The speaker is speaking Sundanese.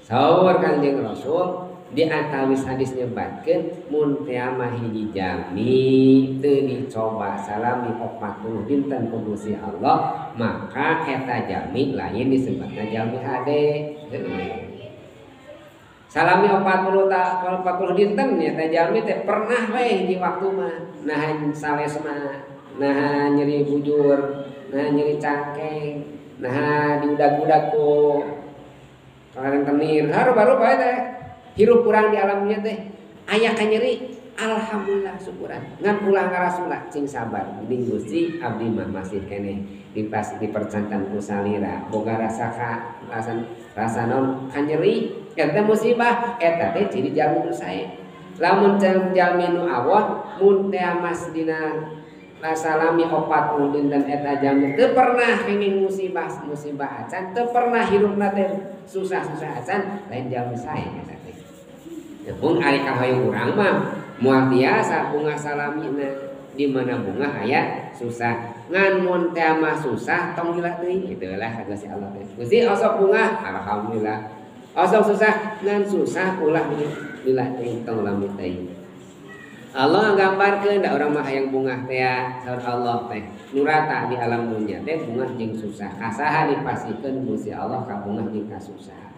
Saur Kangjeng Rasul di antawis hadis nyebatkeun mun teh mah hiji jalmi teu dicoba salami 40 dinten ku Gusti Allah maka eta jalmi lain disebutna jalmi hade. Salami 40 dinten nya teh jalmi teh pernah we hiji waktu mah nahan sales mah, nahan nyeri bujur, nahan nyeri cangkeng, nahan diudag-udag ku karentenir, haru-baru bae teh. Hirup kurang di alamnya teh aya kanyeri alhamdulillah syukuran ngan ulah ngarasula cing sabar di Gusti abdi mah masih keneh dipas dipercantan ku salira boga rasa ka rasa rasa naon kanyeri eta musibah eta teh ciri jalmi nu sae lamun jalmi nu awon mun teh mas dina salami 40 dinten eta jalmi teu pernah kenging musibah musibah acan teu pernah hirupna teh susah-susah acan lain jalmi sae eta teh. Bung ari kahoyong urang mah moal tiasa bunga salamina di mana bunga aya susah ngan mun teh mah susah tong lila teuing itulah ka Gusti Allah teh. Gusti osok bunga alhamdulillah. Osok susah ngan susah ulah lila teuing tong lami teuing. Allah nggambarkeun da urang mah hayang bungah teh saur Allah teh nu rata di alam dunya teh bungah jeung susah. Kasaha dipasihkeun Gusti Allah ka bungah jeung kasusah.